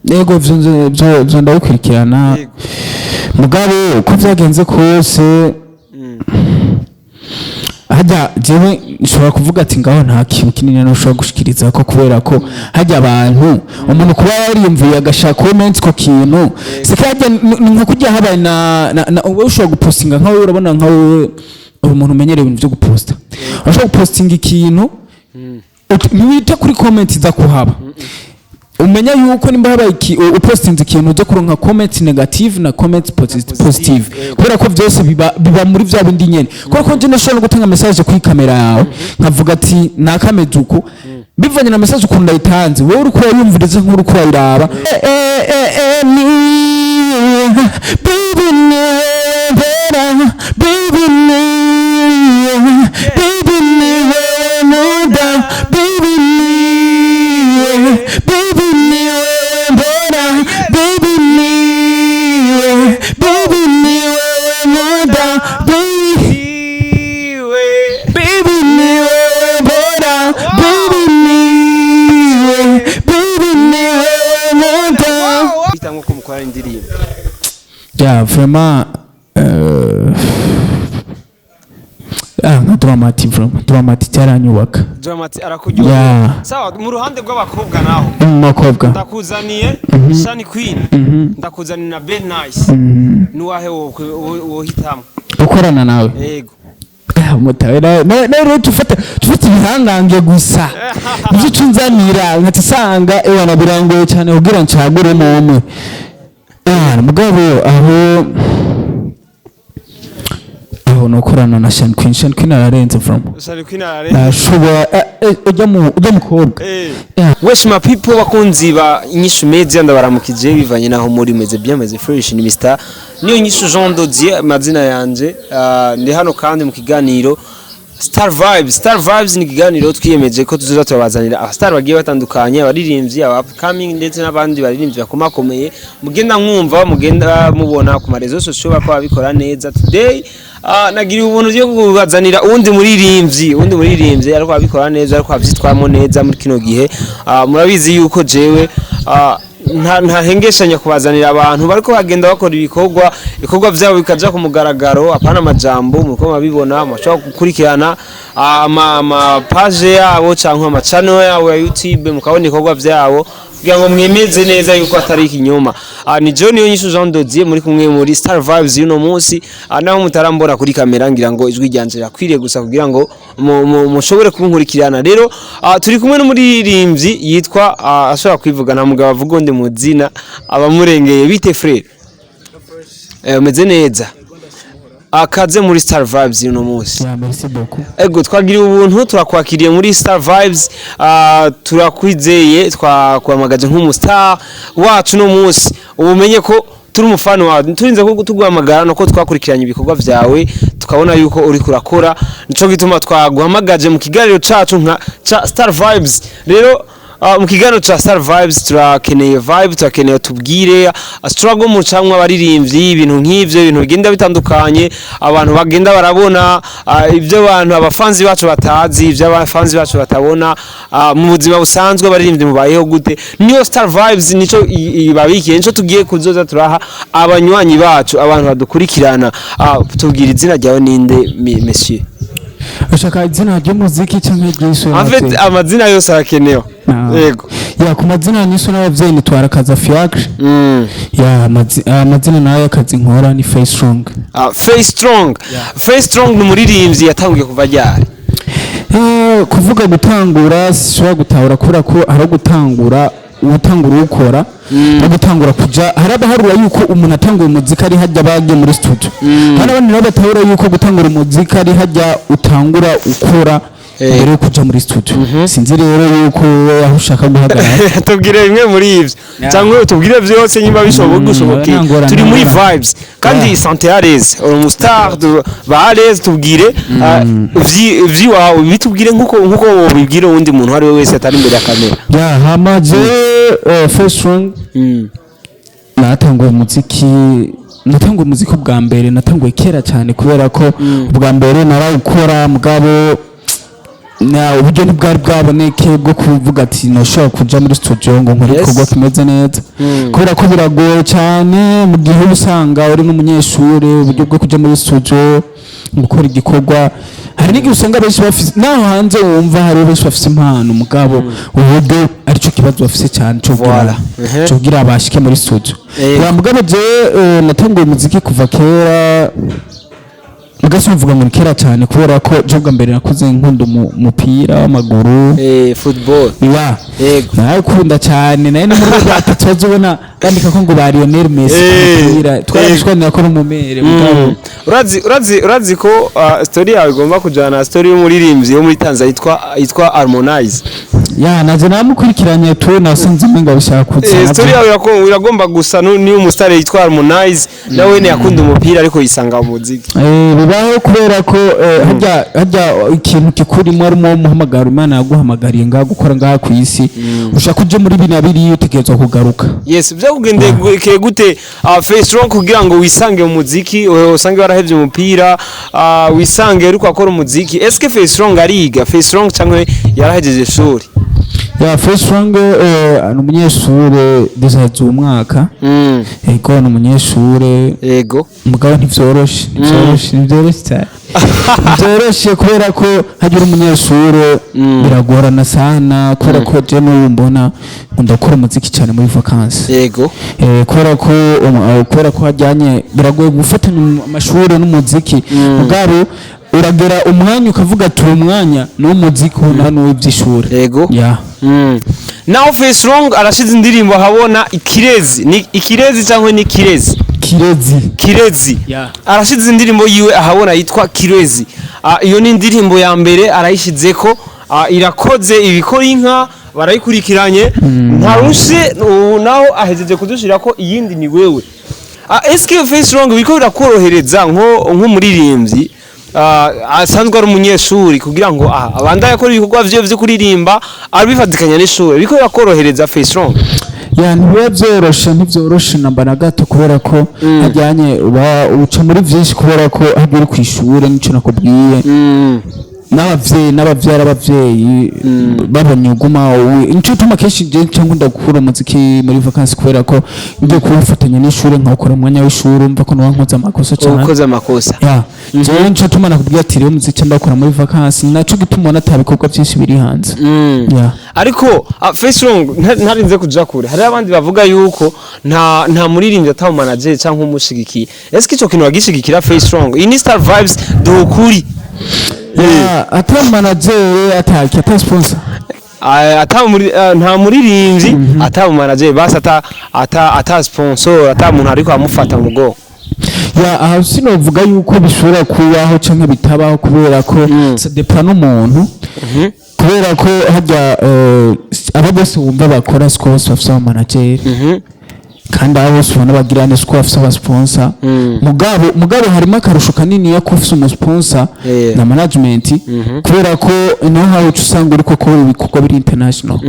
Yego, ivyo ndabikurikirana. Mugabo uko vyagenze kose, hajya jewe nshobora kuvuga ati ngaho nta kintu kinini ntushobora gushikiriza ko, kubera ko hajya abantu, umuntu kuba yariyumviye agashaka comment ku kintu, siko hajya ni nka kurya habaye na wowe ushobora gupostinga, nka wowe urabona, nka wowe uri umuntu umenyereye ibintu byo guposta, urashobora gupostinga ikintu, ntiwita kuri comment iza kuhaba. Umenya yuko nimba habaye upostinze ikintu, uza kuronka comment negative na comment positive, kubera ko byose biba muri bya bindi nyene. Kubera ko nje ndashobora no gutanga message kuri kamera yawe, nkavuga ati nakameze uku, bivanye na message ukuntu ndayitanze, wowe uriko urayumviriza nk'uriko urayiraba. Eh, eh, eh, ni baby, ni wewe, baby, ni baby, ni wewe muda, baby, ni baby, ni wewe mbona, baby, ni baby, ni wewe muda, baby. Iwe. Baby, ni wewe mbona, baby, ni baby, ni wewe muda. Bitangwa ko mukora indirimbo. Yeah, vraiment, nka Dramati, vraiment Dramati cyaranyubaka. Dramati arakuryohera? Yeah. Sawa, mu ruhande rw'abakobwa naho, Mu bakobwa, ndakuzaniye Shani Queen, ndakuzaniye na Ben Nice, nuwahe wohitamo? Gukorana nawe? Yego. Ah, mutawe na rero tufata ibihangange gusa, nivyo tunzanira, nkatisanga ewana birangoye cyane kugira ncaguremo umwe. Ah, mugabo aho nokorana na Shan Queen. Shan Queen ararenze from Shani Queen ararenze. Ashobora ujya mukobwa. Yeah. Wesh my people, bakunzi ba Inyishu Media, ndabaramukije bivanye naho muri. Meze bien, meze fresh. Ni Mr Niyo Nyishu Jean Dodier amazina yanje. Ndi hano kandi mu kiganiro Star Vibes. Star Vibes ni ikiganiro twiyemeje ko tuzoza turabazanira aba star bagiye batandukanye, abaririmbyi, aba upcoming, ndetse n'abandi baririmbyi bakomakomeye mugenda mwumva, mugenda mubona ku ma réseaux sociaux bako babikora neza. Today nagiriye ubuntu byo kubazanira uwundi muririmbyi ariko abikora neza, ariko avyitwaramo neza muri kino gihe. Murabizi yuko jewe ntahengeshanya kubazanira abantu bariko bagenda bakora ibikorwa vyabo bikaja ku mugaragaro, apana amajambo. Muriko murabibona, mushobora gukurikirana ama page yabo canke ama channel yabo ya YouTube, mukabona ibikorwa vyabo kugira ngo mwemeze neza yuko atari ikinyoma. Ni John Niyo Jean Dodier muri kumwe muri Star Vibes y'uno munsi. Naho mutarambona kuri kamera, ngira ngo ijwi ryanje rirakwiriye gusa kugira ngo mushobore kunkurikirana. Rero turi kumwe n'umuririmbyi yitwa, ashobora kwivuga, nta mugabo avuga undi mu zina abamurengeye. Bite frère? Umeze neza? Akaze muri Star Vibes y'uno munsi. Yeah, merci beaucoup. Ego, twagiriye ubuntu, turakwakiriye muri Star Vibes, turakwizeye, twakwamagaje nk'umustar wacu no munsi. Ubumenye ko turi umufana wawe, turinze ko tuguhamagara nuko twakurikiranye ibikorwa vyawe, tukabona yuko uri kurakora, nico gituma twaguhamagaje mu kiganiro cacu nka ca Star Vibes. Rero mu kiganiro ca Star Vibes turakeneye vibe, turakeneye tubwire struggle mu camwa abaririmbyi, ibintu nk'ivyo, ibintu bigenda bitandukanye, abantu bagenda barabona, ibyo abantu abafanzi bacu batazi, ibyo abafanzi bacu batabona, mu buzima busanzwe abaririmbyi mubayeho gute. Niyo Star Vibes nico ibabikiye, nico tugiye kuzoza turaha abanywanyi bacu, abantu badukurikirana. Tubwire izina ryawe ninde, monsieur? Ushaka izina ry'umuziki cyangwa iry'iswe? En fait, amazina yose arakenewe. Yego. Ya, ku mazina nyiswe n'abavyeyi ni Twarakaza Fiacre. Ya, amazina nayo y'akazi nkora ni Face Strong. Face Strong. Face Strong ni umuririmbyi yatanguye kuva ryari? Kuvuga gutangura sishobora gutahura, kubera ko hari gutangura ukora no gutangura kuja. Hari abaharura yuko umuntu atanguye umuziki ari hajya bagiye muri studio, hari abandi nabo batahura yuko gutangura umuziki ari hajya utangura ukora mbere yo kuja muri studio. Sinzi rero yuko wowe aho ushaka guhagarara. Tubwire bimwe muri ivyo cyangwa tubwire byose nyuma bishoboka gushobokeye. Nta ngorane, Turi muri nta ngorane. vibes kandi santé à l'aise, uri umu star ba à l'aise. Tubwire ivyiwawe, bitubwire nkuko wobibwira uwundi muntu uwo ari we wese atari imbere ya kamera. Ya, hama je Face Strong natanguye umuziki, natanguye umuziki ubwa mbere natanguye kera cyane, kubera ko ubwa mbere narawukora, mugabo Na uburyo ntibwari bwaboneke bwo kuvuga ati nashobora kuja muri studio ngo nkore igikorwa kimeze neza, kubera ko biragoye cyane mu gihe uba usanga uri n'umunyeshuri, uburyo bwo kuja muri studio gukora igikorwa. Hari n'igihe usanga benshi bafise, naho hanze wumva hari benshi bafise impano, mugabo uburyo aricyo kibazo bafise cyane cyo kugira Voilà. Cyo kugira bashike muri studio. Ya, mugabo je natanguye umuziki kuva kera, mugasi mvuga ngo ni kera cyane, kubera ko je bwa mbere nakuze nkunda umupira w'amaguru. Football. Ya. Narawukunda cyane, nayo no muri batatu bazobona bandika ko ngo ba Lionel Messi ku mupira twarabishwanira ko n'umumere, mugabo Urazi ko story yawe igomba kujana na story y'umuririmbyi wo muri Tanzania yitwa Harmonize. Ya, naje namukurikiranye tu, nasanze umenga bishaka kuza. Story yawe iragomba gusa niyo umusitari yitwa Harmonize, nawe ne yakunda umupira ariko yisanga mu muziki. Bibaho kubera ko harya ikintu kikurimo harimo umuhamagaro Imana yaguhamagariye ngaha gukora ngaha ku isi. Ushaka uje muri bina biriya, utegerezwa kugaruka. Yes, byakugendekeye gute, Face Strong, kugira ngo wisange mu muziki, usange warahevye umupira, wisange uriko akora umuziki? Eske Face Strong ariga, Face Strong, cyangwa yarahejeje ishuri? Ya, Face Strong ni umunyeshure, déjà umwaka. Ego, ni umunyeshure. Mugabo ntivyoroshe, ntivyoroshe, ntivyoroshe cyane, ntivyoroshe, kubera ko hagira umunyeshure biragorana sana, kubera ko je n'ubu mbona nkunda gukora umuziki cyane muri vacances. Kubera ko hajyanye biragoye gufatanya amashuri n'umuziki, mugabo uragera umwanya ukavuga ati uyu mwanya ni uw'umuziki, ubu nawo ni uw'iby'ishuri. Ya. Naho Face Strong arashize indirimbo habona, Ikirezi, ni Ikirezi cyangwa ni Kirezi? Kirezi. Kirezi. Yeah. Arashize indirimbo yiwe ahabona yitwa Kirezi. Iyo ni indirimbo ya mbere arayishizeko, irakoze ibikora inka, barayikurikiranye ntarushe. Ubu naho ahejeje kudushira ko iyindi ni wewe. Eske Face Strong biriko birakorohereza nk'umuririmbyi asanzwe ari umunyeshuri kugira ngo abandanye akora ibikorwa vyiwe vyo kuririmba abifatikanya n'ishuri? Biriko birakorohereza, Face Strong? Ya, ntibiba byoroshe, ntibyoroshe namba na gato, kubera ko hajyanye uba uca muri byinshi, kubera ko hajya uri ku ishuri, nicyo nakubwiye, n'abavyeyi n'abavyara abavyeyi babonye uguma nico gituma kenshi je cyangwa ndakura umuziki muri vacances, kubera ko ngiye kuwufatanya n'ishuri nkawukora umwanya w'ishuri, umva ko noba nkoze amakosa cyane. Ukoze amakosa. Ya, jewe nico gituma nakubwiye ati rero umuziki ndawukora muri vacances, naco gituma ubona ata bikorwa byinshi biri hanze. Ya. Ariko Face Strong, ntarinze kuja kure, hari abandi bavuga yuko nta muririmbyi atamu manager cyangwa umushigikiye. Ese ico kintu wagishigikira, Face Strong? Iyi ni Star Vibes, duhukuri. Ya, ata manager, ataki, ata sponsor. Nta muririmbyi atamu manager, basi ata sponsor, ata muntu ariko amufata mu mugongo. Ya, aha sinovuga yuko bishobora kubaho canke bitabaho, kubera ko ça dépend n'umuntu, kubera ko harya abo bose wumva bakora siko bose bafise aba manager, kandi abo bose ubona bagira neza siko bafise aba sponsor. Mugabo harimo akarusho kanini ko ufise umu sponsor na management, kubera ko niho hawe uca usanga uriko ukora ibikorwa biri international,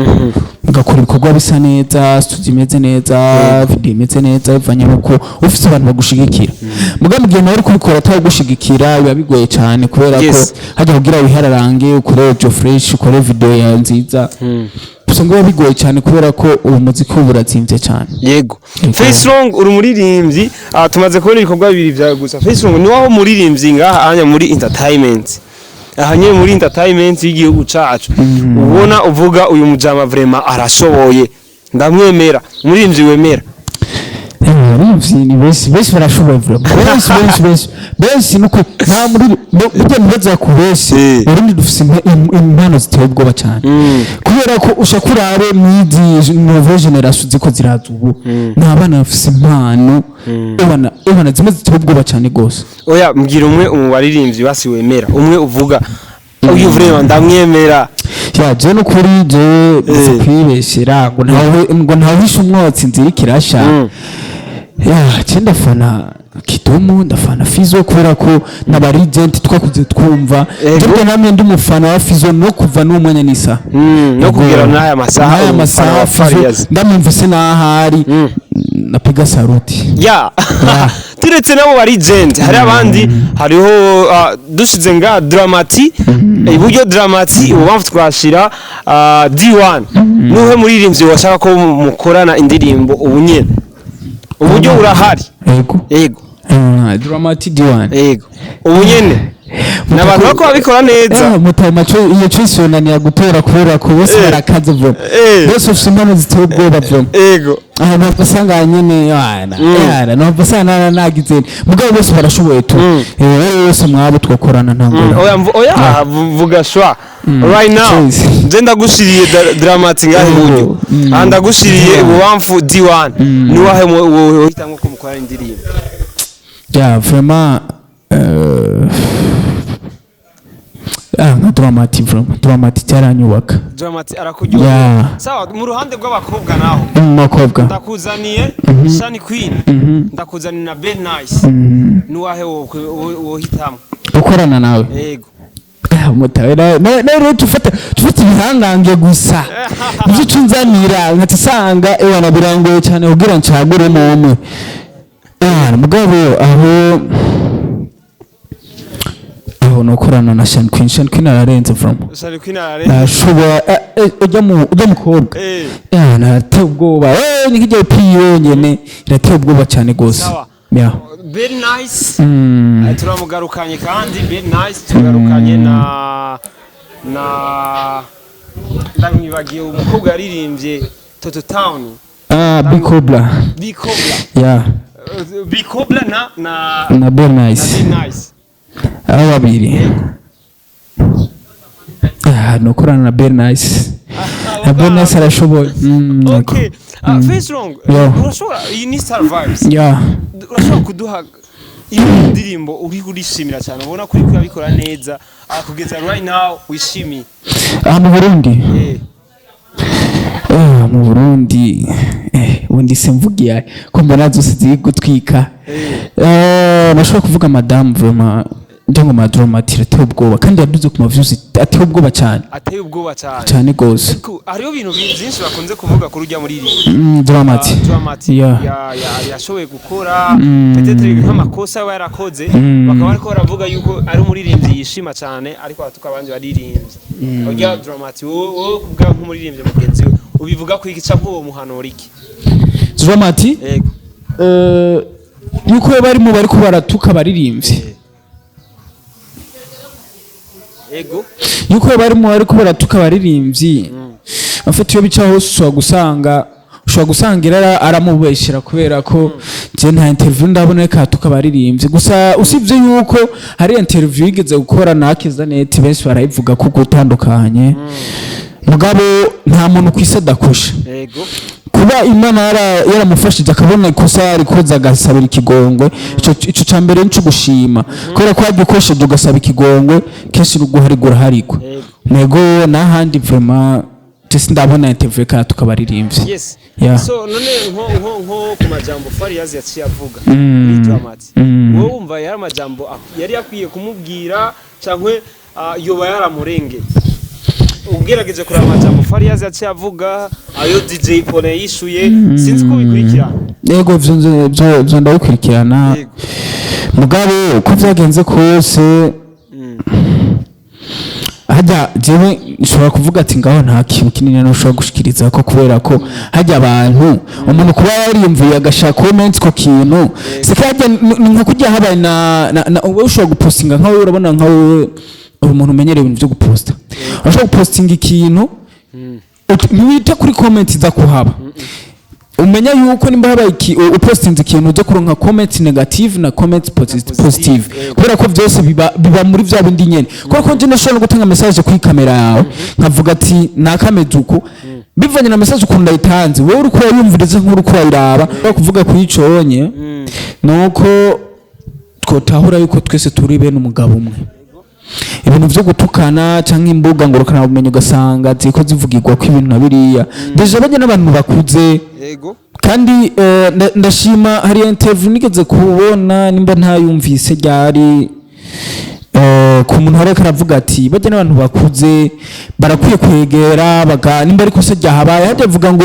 ugakora ibikorwa bisa neza, studio imeze neza, video imeze neza, bivanye nuko ufise abantu bagushigikira. Mugabo mu gihe nawe uri kubikora atawugushigikira, biba bigoye cyane, kubera ko hajya kugira wihararange, ukore audio fresh, ukore video yawe nziza, usanga biba bigoye cyane, kubera ko uwo muziki uba urazimvye cyane. Yego. Yego. Face Strong, uri umuririmbyi, tumaze kubona ibikorwa bibiri vyawe gusa. Face Strong ni waho muririmbyi ngaha anya muri entertainment, aha nyene muri entertainment y'igihugu cacu, ubona uvuga uyu mujama vraiment arashoboye, ndamwemera, umuririmbyi wemera? Abaririmbyi ni benshi, benshi barashoboye vraiment, benshi, benshi, benshi, benshi, nuko nta muri burya ntibaza ku benshi. Uburundi dufise impano ziteye ubwoba cyane, kubera ko ushaka urabe mwizi nouvelle génération ziko ziraza ubu, ni abana bafise impano, ebana zimwe ziteye ubwoba cyane gose. Oya, mbwira umwe mu baririmbyi basi wemera, umwe uvuga uyu vraiment ndamwemera. Ya, je nukuri je nzi kwibeshera ngo ntawishe umwotsi inzira ikirasha. Ya, je ndafana Kidumu, ndafana Fizo, kubera ko n'aba legend twakuze twumva. Je namwe ndi umufana wa Fizo no kuva n'umwanya n'isa. No kugera n'aya masaha, n'aya umufana masaha wa Fizo Farious. ndamwumvise n'ahari napiga saruti. Ya. Ya. Turetse nabo bari legend, hari abandi, hariho dushize nga Dramati iburyo, Dramati ubamvu twashira D1. Nuhe muririmbyi washaka ko mukorana indirimbo ubu nyene? Uburyo burahari. Yego. Yego. Dramati, D1. Yego, ubu nyene n'abantu bako babikora neza. Mutama cyo iyo choice yonanira gutora kubera ko bose barakaze vuba. Bose bafite impano ziteye ubwoba vuba. Aha ntabwo usanga nyene yana yana ntabwo usanga nagize, mugabo bose barashoboye tu. Rero bose mwabo twakorana nta ngorane. Oya, oya, vuga shwa right now. Choice. Nje ndagushiriye Dramati ngahe iburyo. Aha ndagushiriye ibubamfu D1. Niwahe wohitamwo ko mukorana indirimbo? Ya, vraiment, nka Dramati, vraiment Dramati cyaranyubaka. Dramati arakuryohera? Yeah. Sawa, mu ruhande rw'abakobwa naho? Mu bakobwa. Ndakuzaniye Shani Queen, ndakuzaniye na Ben Nice. Niwahe wohitamwo? Gukorana nawe? Yego. Mutawe na rero tufata ibihangange gusa nivyo tunzanira, nkaca usanga ewana birangoye cyane kugira ncaguremo umwe. Mugabo aho nokorana na Shan Queen. Shan Queen ararenze from Shani Queen arare. Ashobora ujya mukobwa. Arateye ubwoba, nikijya pi yonyene irateye ubwoba cyane gose. Sawa. Yeah. Ben Nice. Turamugarukanye kandi Ben Nice tugarukanye na ndamwibagiye, umukobwa yaririmbye Toto Town. Ah, Big Cobra. Big Cobra. Yeah. Big Cobra na na Ben na Nice. Ben Nice. Abo babiri. Nokorana na Ben Nice. Na Ben Nice arashoboye. Okay, Face Wrong. Urashobora, iyi ni Star Vibes, urashobora kuduha imwe mu ndirimbo uri urishimira cyane, ubona ko uri kurabikora neza, kugeza right now wishimiye? Ah, mu Burundi? Eh. Ah, mu Burundi, ubundi se mvugiye ko mbona zose ziri gutwika. Nashobora kuvuga Madame, vraiment njya ngo Madromati irateye ubwoba kandi yaduze ku ma views ateye ubwoba cyane. Ateye ubwoba cyane. Cyane gose. Ariko hariho ibintu byinshi bakunze kuvuga kuri ujya muri iri Dramati. Dramati yashoboye gukora peut-être nk'amakosa aba yarakoze, bakaba bariko baravuga yuko ari umuririmbyi yishima cyane ariko abatuka abandi baririmbyi. Urya Dramati, wowe kubwa nk'umuririmbyi mugenzi we, ubivuga ko iki canke uwo muhanura iki? Dramati? Yego. Yuko barimo bariko baratuka abaririmbyi. Yego. Yuko barimo bariko baratuka abaririmbyi, afite iyo bica hose ushobora gusanga irara aramubeshyera, kubera ko njye nta interview ndabona reka atuka abaririmbyi gusa, usibye yuko hari interview yigeze gukora na Akeza.net, benshi barayivuga ko gutandukanye, mugabo nta muntu ku isi adakosha. Kuba Imana yaramufashije akabona ikosa yarikoze agasabira ikigongwe, ico ca mbere nico gushima, kubera ko wajya ukosheje ugasaba ikigongwe kenshi n'uguharigwa uraharigwa. Nego n'ahandi vraiment je ndabona interview kandi tukabaririmbye. Yeah. So none nko ku majambo Fariyazi yaciye avuga kuri Dramati, wowe wumva yari amajambo yari akwiye kumubwira cyangwa yoba yaramurengeye? Ugerageje kureba amajambo Fariyazi yaciye avuga, ayo DJ Pole yishuye, sinzi ko bikurikirana. Yego, ivyo ndabikurikirana. Mugabo uko vyagenze kose, hajya jewe nshobora kuvuga ati ngaho nta kintu kinini ntushobora gushikiriza ko, kubera ko hajya abantu umuntu kuba yariyumviye agashaka comment ku kintu siko hajya ni nka kujya habaye na wowe ushobora gupostinga, nka wowe urabona, nka wowe uri umuntu umenyereye ibintu byo guposta, urashobora gupostinga ikintu ntiwite kuri comment iza kuhaba. Umenya yuko nimba habaye upostinze ikintu uza kuronka comment negative na comment positive, kubera ko byose biba muri bya bindi nyene, kubera ko nje ndashobora no gutanga message kuri kamera yawe nkavuga ati nakameze uku, bivanye na message ukuntu ndayitanze, wowe uriko urayumviriza nk'uriko urayiraba. Kuvuga kuri ico wonye nuko twotahura yuko twese turi bene umugabo umwe. Ibintu byo gutukana cyangwa imbuga ngurukana bumenyi ugasanga ziko zivugirwa ko ibintu na biriya, déjà bajya n'abantu bakuze. Kandi ndashima hari interview nigeze kubona, nimba ntayumvise ryari, ku muntu ariko aravuga ati bajya n'abantu bakuze barakwiye kwegera baga nimba ariko se ryahabaye hajya avuga ngo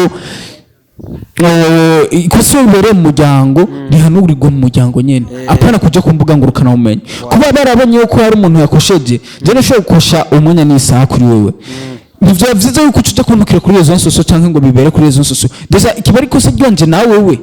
Ikosa iyo ribereye mu muryango rihanurirwa mu muryango nyene, apana kuja ku mbuga ngurukana bumenyi. Kuba barabonye yuko hari umuntu yakosheje, je nashobora gukosha umwanya n'isaha kuri wewe, ntivyoba vyiza yuko uca uja kuntukira kuri réseaux sociaux canke ngo bibere kuri réseaux sociaux. Déjà kiba ari ikosa ryanje nawe wewe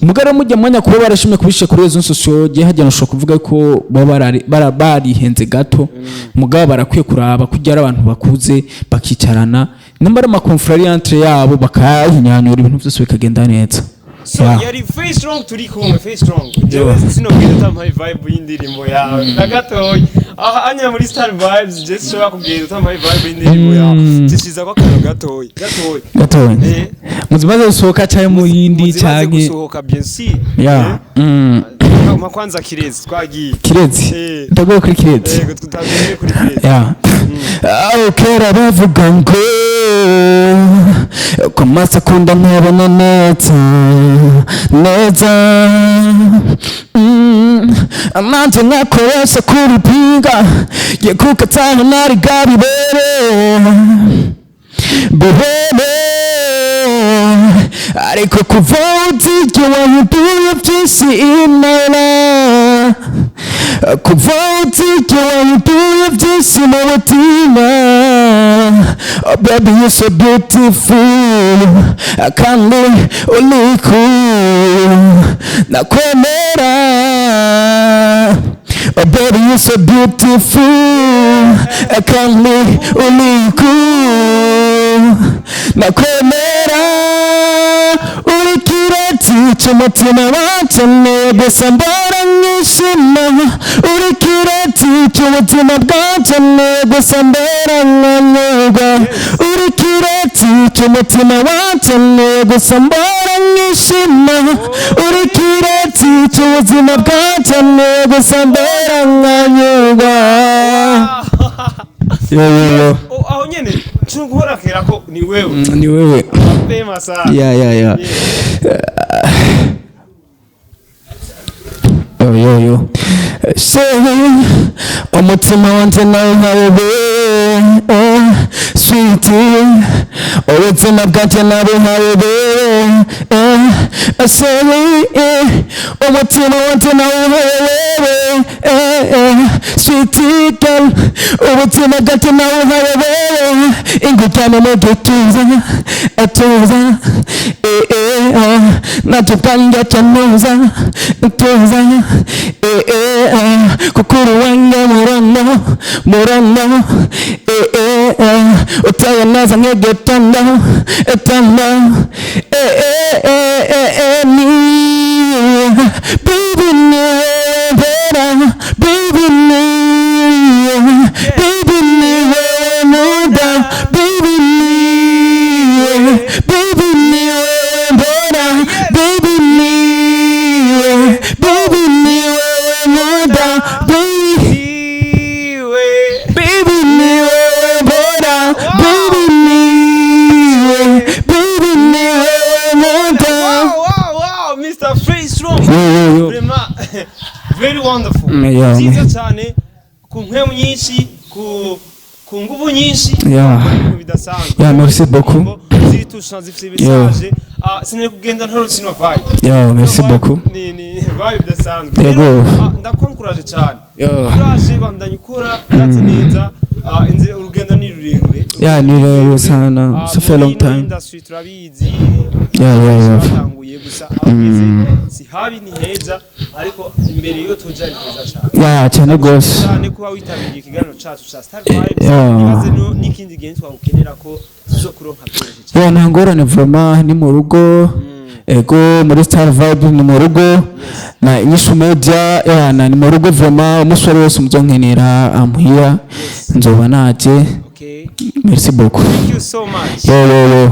mugabo mujya mwanya kuba barashimye kubishyira kuri réseaux sociaux, gihe hajya nashobora kuvuga ko baba barihenze gato. Mugabo barakwiye kuraba kujya ari abantu bakuze, bakicarana, nimba ari ama conflits entre yabo bakayahinyanyura, ibintu byose bikagenda neza. So yari Face Strong turi kumwe. Face Strong, jewe sinogenda utampaye vibe y'indirimbo yawe na gatoya. Aha anya muri Star Vibes, je sinshobora kugenda utampaye vibe y'indirimbo yawe. Zishiza ko akantu gatoya gatoya. Gatoya. Muzimaze gusohoka cyangwa mu yindi? Muzimaze Canke gusohoka, bien sûr. Ya. Ma kwanza Kirezi twagiye. Kirezi. Ndagoye kuri Kirezi. Yego, tutagiye kuri Kirezi. Ya. Aho kera bavuga ngo ko amaso akunda ntabona neza neza. Nanjye nkakoresha kubipinga ye kuko ataho nari bwabibere bibere, ariko kuva uziye wahinduye byinshi imana, kuva uziye wahinduye byinshi mu mutima. Oh baby, you so beautiful kandi uri cool, nakwemera. Oh baby, you so beautiful kandi uri cool, nakwemera. Uri kireti cy'umutima wanje, gusa mbora nkishima. Uri kireti cy'umutima bwanje, gusa mbora nkanyurwa. Uri kireti cy'umutima wanje, gusa mbora nkishima. Uri kireti cy'ubuzima bwanje, gusa mbora nkanyurwa. Yo yo yo. Oh, aho nyene ncuguhorakera ko ni wewe. Ni wewe. Mapema sana. Ya. Yo yo yo. Chérie, umutima wanje nawe nkawe, sweetie, ubuzima bwanje nawe nkawe, chérie, umutima wanje nawe nkawe, sweetie girl, ubuzima bwanje nawe nkawe, ingujyane mu gituza atuza, nacyo bwanjye cyanuza tuza, kuko uruwange murono murono, uteye neza nk'igitondo etondo, ni baby ni wewe, baby ni, baby ni wewe muda, baby ni, baby ni wewe mbona, baby ni, baby ni wewe muda, baby. Iwe. Baby ni wewe mbona, baby ni, baby ni wewe muda. Wow, Mr. Free Strong. Yo yo yo. Vraiment very wonderful. Yeah. Byiza cyane, ku mpemu nyinshi, ku nguvu nyinshi. Ibintu bidasanzwe. Yeah, merci beaucoup. Ziritusha, zifite message. Ah, sinari kugenda ntarutse ino vibe. Yeah, merci Ino vibe beaucoup. ni vibe idasanzwe. Yego. Rero, ndakonkuraje cyane. Courage, bandanya ukora byatsi neza. Inzira, urugendo ni rurerure. Yeah, ni rurerure sana. Ça fait Muri long ino time. industry turabizi. Yeah. Batanguye gusa aho ugeze si habi, ni heza, ariko imbere iyo tuja ni heza cyane. Yeah, cyane rwose. Cyane kuba witabiriye ikiganiro cacu ca Star Vibes. Ibaze n'ikindi gihe twagukenera ko tuzokuronka byoroshye cyane. Yeah, nta ngorane, vraiment ni mu rugo. Ego, muri Star Vibe ni mu rugo, na Inyishu Media, yeah, na ni mu rugo vraiment. Umusore wese muzonkenera amuhira, nzoba naje. Okay. Merci beaucoup. Thank you so much. Yo yo yo.